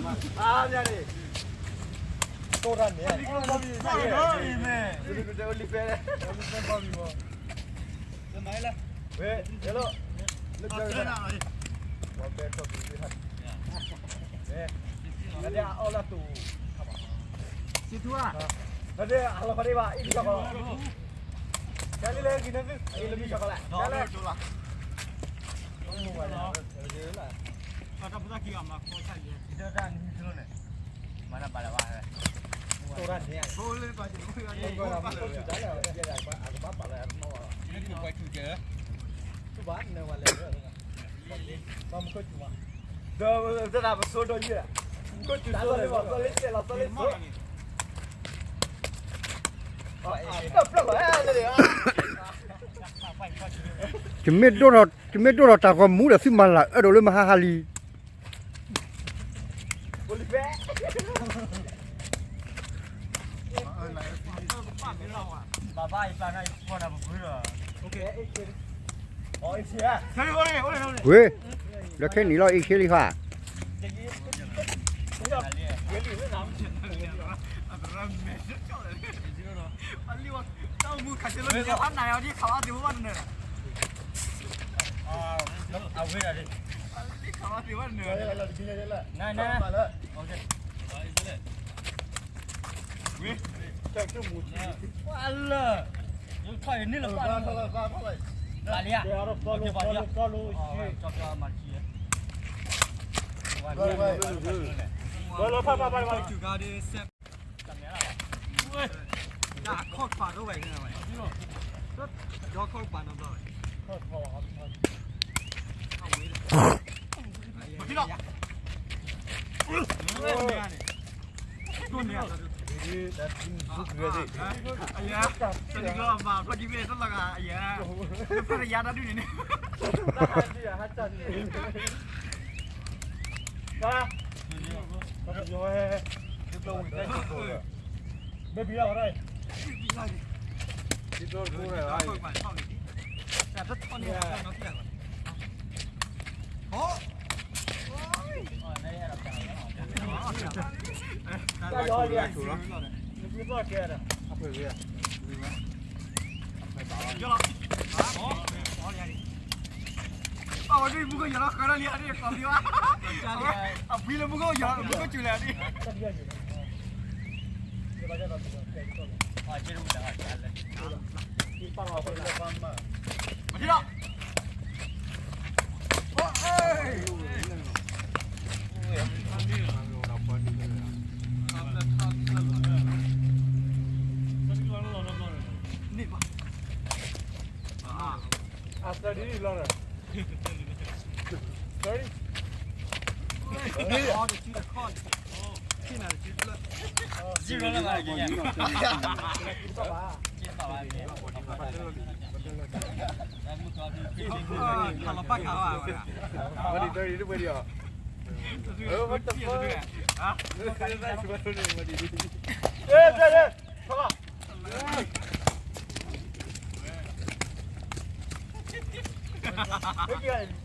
အါ မ့ၢ်န့ၣ် တိၢ်တၢ်န့ၣ် အိၣ်လံဖဲ အိၣ်လံဖဲ ဝဲ ဟဲလီၤ လၢကၢၤ ဝဲ ပဲထီၣ်ဘီ ဝဲ နဒဲအီၣ်လၢတူၢ် စံထူဧါ နဒဲအလီၤဖးဒံးဘၣ် အံၤလီၤကီး ကဲလံလၢကံနသု အံၤလီၤမံလီၤကီးလဲၣ် ကဲလံ တၢ်ပတၢ်ခံဂၤမၤ တၢ်တၢ်နံၤကျိန့ၣ် မၤနၢ်ပာ်လၢၤဘၣ် တိၢ်တၢ်န့ၣ် တိၢ်လၢပှၤကၠိ ကၠိ ကၠိ ကၠိ ကၠိ သူၣ်ဘၣ်နၢၤဝဲလဲၣ် ဘၣ်မူခိၣ်စူၤမး ဒီးတဒၣ်ပစိဒီးယဲၢ် မူခိၣ်စူၤစိလၢ တမ့ၢ်ဒိၣ်ထီၣ် တမ့ၢ်ဒိၣ်ထီၣ်တၢ်ဂီၤမူဒီးသုမၤလၢအၢဒိၣ်လၢမဟါဟါလံ ဝ့ၢ် လၢခဲနံၤလီၤအ့ၣ်ခ့လံဃာ် အဝဲဒၣ် ဝဲ ကွၢ်လၢ ယထီၣ်အံၤန့ၣ်လၢကွၢ်လၢ ပာ်လံဧါ ကၠီပျီမၤတံ ဝဲလီၤဖးဖးဖးဖး တၢ်ခီၣ်ပာ်ဒိၣ်ဝဲန့ၣ်ဝဲ ဒီခီၣ်ပာ်နီတဘျီဝဲ မၤထံလီၤ အယဲ တနံၤကီမၤဖျီၣ်ကံမ့ၢ်တလီၤဂာ်အယဲ ဖျီၣ်တယါတၢ်ဒုးန့ၣ်န့ၣ် မ့ၢ်ဘံလီၤဝဲ အဝဲဒၣ်မူခိၣ်ယီၤလီၤဃၢလီၤလံ အဒ်ကီၢ်ဘံဝါ အဘံလၢမူခိၣ်ယီၤ မူခိၣ်စူၤလဲၣ်ဒ် မၤထံလီၤ န့ၣ်ဘၣ် အသၢဒ်လီၤ sorry မ့ၢ်